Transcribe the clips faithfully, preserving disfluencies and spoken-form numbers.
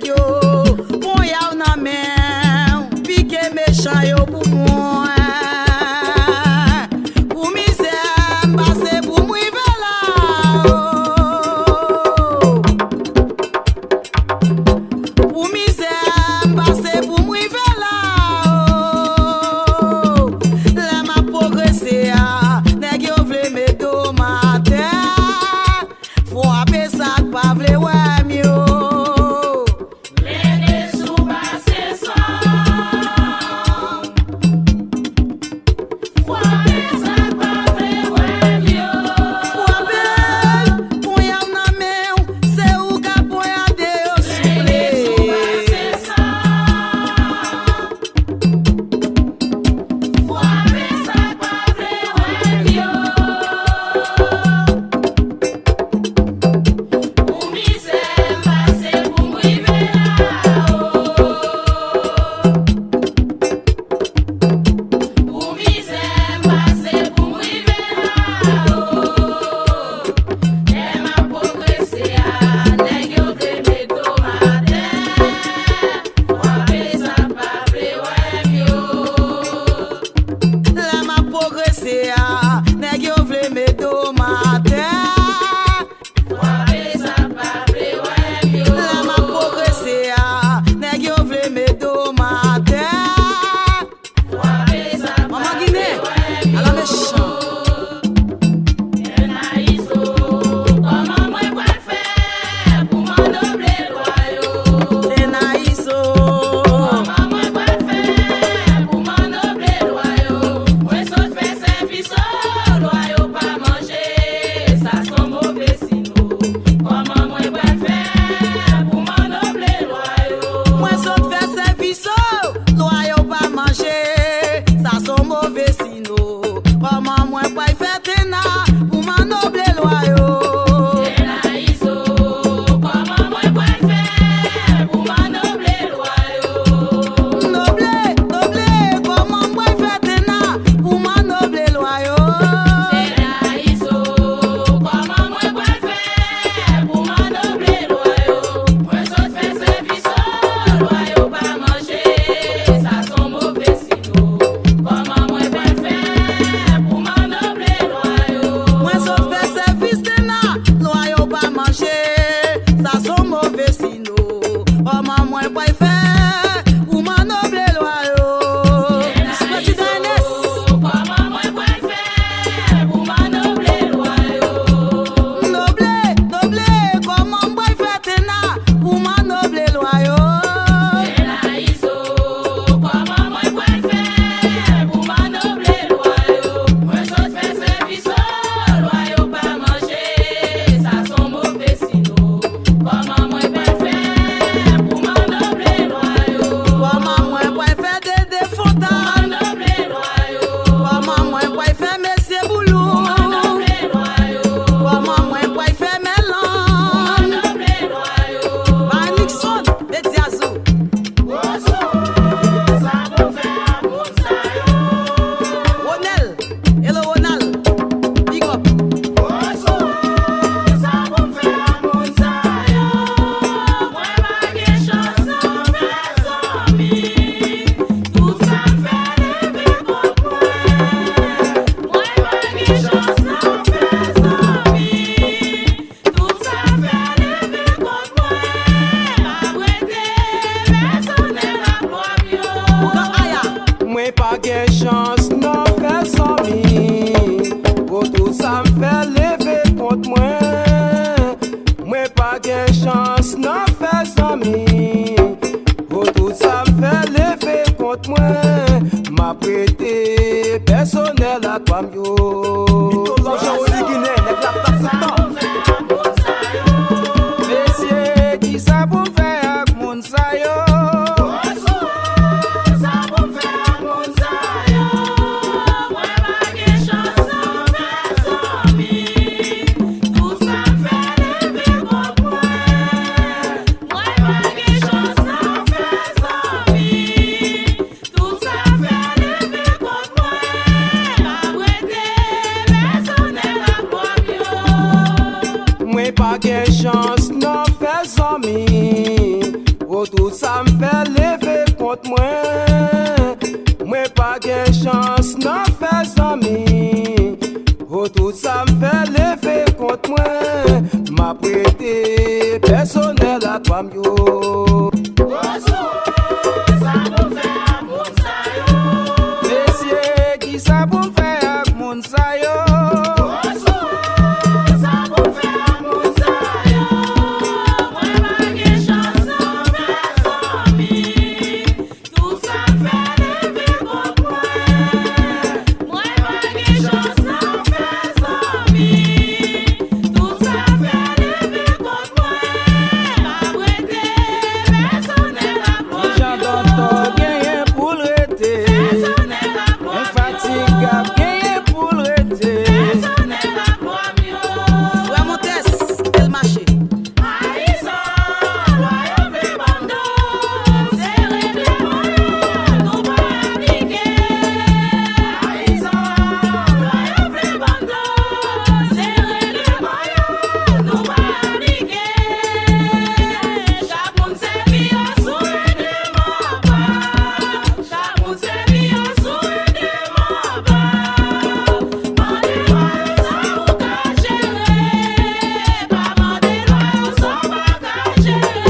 Yo, ponya w nan men w, pike mechan yo pou mwen. Pou mizè m pase pou m rive la, oh. Pou mizè m pase pou m rive la, oh. Lè m ap pwogrese a, nèg yo vle met do m atè. Frape sa k pa vle wè m yo. Blende sou pase san. Frape sa k pa vle wè m yo. Frape, ponya m nan men w, se ou k ap ponyade yo souple. Blende sou pase san. Frape sa k pa vle wè m yo. Pou mizè m pase pou m rive la, oh. Pou mizè m pase pou m rive la, oh. Lè m ap pwogrese a, nèg yo vle met do m atè. Frape sa k pa vle wè m yo. Lè m ap pwogrese a, nèg yo vle met do m atè. Frape sa k pa vle wè m yo. Lè m ap pwogrese a, nèg yo vle met do m atè. Manman Ginen, ala mechan. Tenayizo, kòman mwen pral fè pou m annoble lwa yo? Tenayizo, kòman mwen pral fè pou m annoble lwa yo? Mwen sot fè sèvis, oh, lwa yo pa manje, sa s on move siy. Kòman mwen pral fè pou m annoble lwa yo? Mwen sot fè sèvis, oh, lwa yo pa manje, sa s on move siy. Kòman mwen pral fè tena pou m annoble lwa yo? Tenayizo, kòman mwen pral fè pou m annoble lwa yo? Noble, noble, kòman mwen pral fè tena pou m annoble lwa yo? Tenayizo, kòman mwen pral fè pou m annoble lwa yo? Mwen sot fè sèvis, oh, lwa yo pa manje, sa s on move siy. Kòman mwen pral fè pou m annoble lwa yo? Mwen sot fè sèvis tena, lwa yo pa manje, sa s on move siy. Kòman mwen pral fè pou m annoble lwa yo? Prezidan Ernest. Kòman mwen pral fè pou m annoble lwa yo? Noble, noble, kòman mwen pral fè tena pou m annoble lwa yo? Tenayizo, kòman mwen pral fè pou m annoble lwa yo? Mwen sot fè sèvis, oh, lwa yo pa manje, sa s on move siy. Kòman mwen pral fè pou m annoble lwa yo? Kòman mwen pral fè Dede Fontan? Kòman mwen pral fè Mesye Boulou? Kòman mwen pral fè Mèlan? Bay Nixon, Mediazou. Ronel, hello Ronald, big up. Tout sa m fè leve kont mwen. Mwen pa gen chans nan fè zanmi. Tout sa m fè leve kont mwen. M ap rete pèsonèl ak lwa m yo. Ougan Aya. Mwen pa gen chans nan fè zanmi. Pou tout sa m fè leve kont mwen. Mwen pa gen chans nan fè zanmi. Pou tout sa m fè leve kont mwen, m ap rete pèsonèl ak lwa m yo. Mitològ Jeroni Ginen, nèg la t ap toutan. Mesye, kisa pou m fè ak moun sa yo? Sa pou m fè ak moun sa yo? Mwen pa gen chans nan fè zanmi. Tout sa m fè leve kont mwen. Mwen pa gen chans nan fè zanmi. Tout sa m fè leve kont mwen. M ap rete pèsonèl ak lwa m yo. Mwen pa gen chans nan fè zanmi. Tout sa m fè leve kont mwen, mwen pa gen chans nan fè zanmi. O, tout sa m fè leve kont mwen, m ap rete pèsonèl ak pa m yo. Sa pou m fè ak moun sa yo? Mesye, kisa pou m fè ak moun sa yo? Sa pou m fè ak moun sa yo? Mwen pa gen chans nan fè zanmi. Tout sa fè leve kont mwen. Mwen pa gen chans nan fè zanmi. Tout sa fè leve kont mwen. M ap rete pèsonèl ak pa m yo. Kijan Dòktò genyen pou l rete? Pèsonèl ak pa m yo. Enfatigab genyen pou l rete? Pèsonèl ak pa m yo. Frè Montès, kite l mache. Ayizan, lwa yo vle ban nou, se regleman yo nou pa aplike. Ayizan, lwa yo vle ban nou, se regleman yo nou pa aplike. Chak moun sèvi yo sou regleman pa. Chak moun sèvi yo sou regleman pa. Mande lwa yo sa ou ka jere. Pa mande lwa yo sa ou pa ka jere.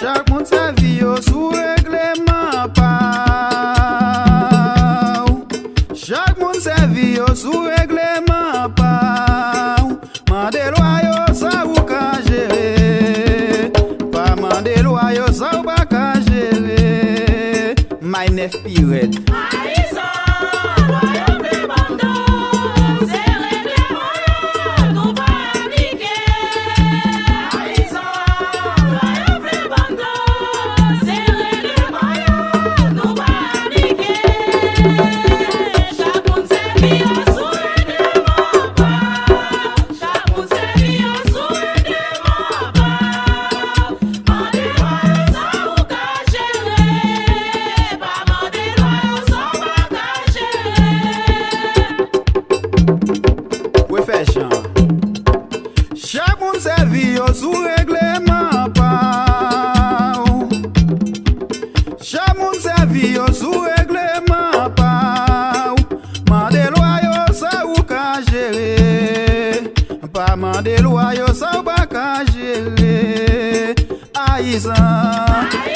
Chak moun sèvi yo sou regleman pa w. Chak moun sèvi yo sou regleman pa w. Mande lwa yo sa ou ka jere. Pa mande lwa yo sa ou pa ka jere. May nèf pi rèd. Ayizan, lwa yo vle ban nou, se regleman yo nou pa aplike. Ayizan, lwa yo vle ban nou, se regleman yo nou pa aplike. Chak moun sèvi yo sou regleman pa. Chak moun sèvi yo sou regleman pa. Mande lwa yo sa ou ka jere. Pa mande lwa yo sa ou pa ka jere. Refè chan. Chak moun sèvi yo sou regleman pa w. Chak moun sèvi yo sou regleman pa w. Mande lwa yo sa ou ka jere. Pa mande lwa yo sa ou pa ka jere. Ayizan.